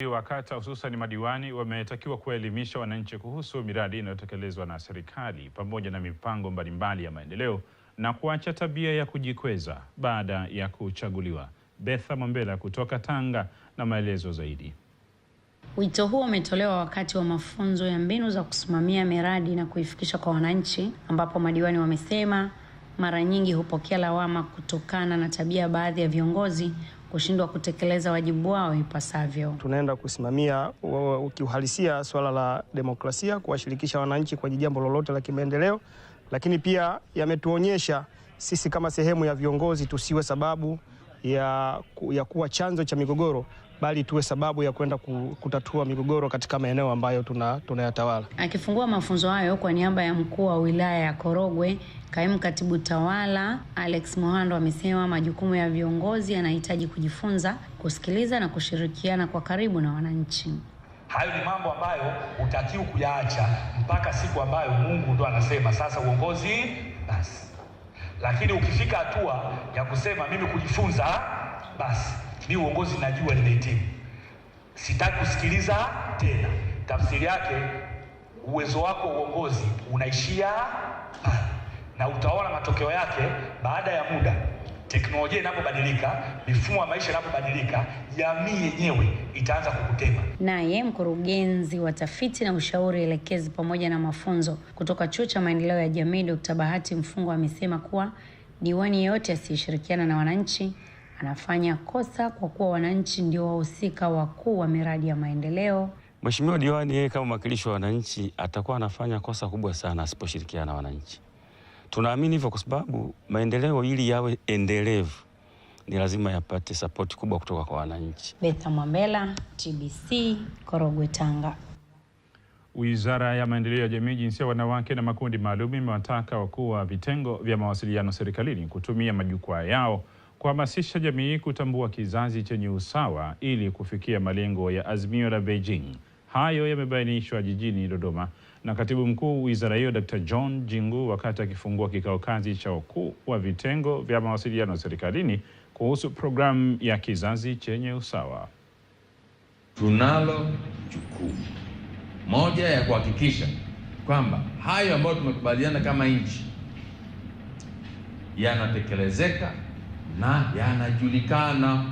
Wa kata hususan madiwani wametakiwa kuelimisha wananchi kuhusu miradi inayotekelezwa na serikali pamoja na mipango mbalimbali ya maendeleo na kuacha tabia ya kujikweza baada ya kuchaguliwa. Betha Mwambela kutoka Tanga na maelezo zaidi. Wito huo umetolewa wakati wa mafunzo ya mbinu za kusimamia miradi na kuifikisha kwa wananchi, ambapo madiwani wamesema mara nyingi hupokea lawama kutokana na tabia baadhi ya viongozi kushindwa kutekeleza wajibu wao ipasavyo. Tunaenda kusimamia kiuhalisia swala la demokrasia, kuwashirikisha wananchi kwa jambo lolote la kimaendeleo, lakini pia yametuonyesha sisi kama sehemu ya viongozi tusiwe sababu ya kuwa chanzo cha migogoro, bali tuwe sababu ya kwenda kutatua migogoro katika maeneo ambayo tunayatawala. Akifungua mafunzo hayo kwa niaba ya mkuu wa wilaya ya Korogwe, kaimu katibu tawala Alex Mohando amesema majukumu ya viongozi yanahitaji kujifunza, kusikiliza na kushirikiana kwa karibu na wananchi. Hayo ni mambo ambayo hutakiwi kuyaacha mpaka siku ambayo Mungu ndo anasema sasa uongozi basi. Lakini ukifika hatua ya kusema mimi kujifunza basi, mi uongozi najua nimehitimu, sitaki kusikiliza tena, tafsiri yake uwezo wako uongozi unaishia pale, na utaona matokeo yake baada ya muda. Teknolojia inapobadilika, mifumo ya maisha inapobadilika, jamii yenyewe itaanza kukutema. Naye mkurugenzi wa tafiti na ushauri elekezi pamoja na mafunzo kutoka Chuo cha Maendeleo ya Jamii, Dr. Bahati Mfungo amesema kuwa diwani yeyote asiyeshirikiana na wananchi anafanya kosa kwa kuwa wananchi ndio wahusika wakuu wa miradi ya maendeleo. Mheshimiwa diwani yeye kama mwakilishi wa wananchi atakuwa anafanya kosa kubwa sana asiposhirikiana na wananchi. Tunaamini hivyo kwa sababu maendeleo ili yawe endelevu ni lazima yapate support kubwa kutoka kwa wananchi. Betha Mwambela, TBC, Korogwe, Tanga. Wizara ya Maendeleo ya Jamii, Jinsia, Wanawake na Makundi Maalum imewataka wakuu wa vitengo vya mawasiliano serikalini kutumia majukwaa yao kuhamasisha jamii kutambua kizazi chenye usawa ili kufikia malengo ya azimio la Beijing. Hayo yamebainishwa jijini Dodoma na Katibu Mkuu Wizara hiyo Dr. John Jingu wakati akifungua kikao kazi cha wakuu wa vitengo vya mawasiliano serikalini kuhusu programu ya kizazi chenye usawa. Tunalo jukumu moja ya kuhakikisha kwamba hayo ambayo tumekubaliana kama nchi yanatekelezeka na yanajulikana.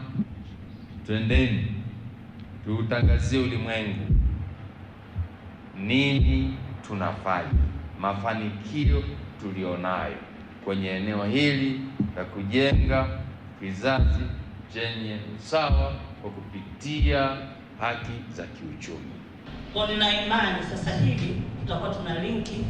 Twendeni tuutangazie ulimwengu nini tunafanya, mafanikio tulionayo kwenye eneo hili la kujenga kizazi chenye usawa kwa kupitia haki za kiuchumi. Kwa nina imani sasa hivi tutakuwa tuna linki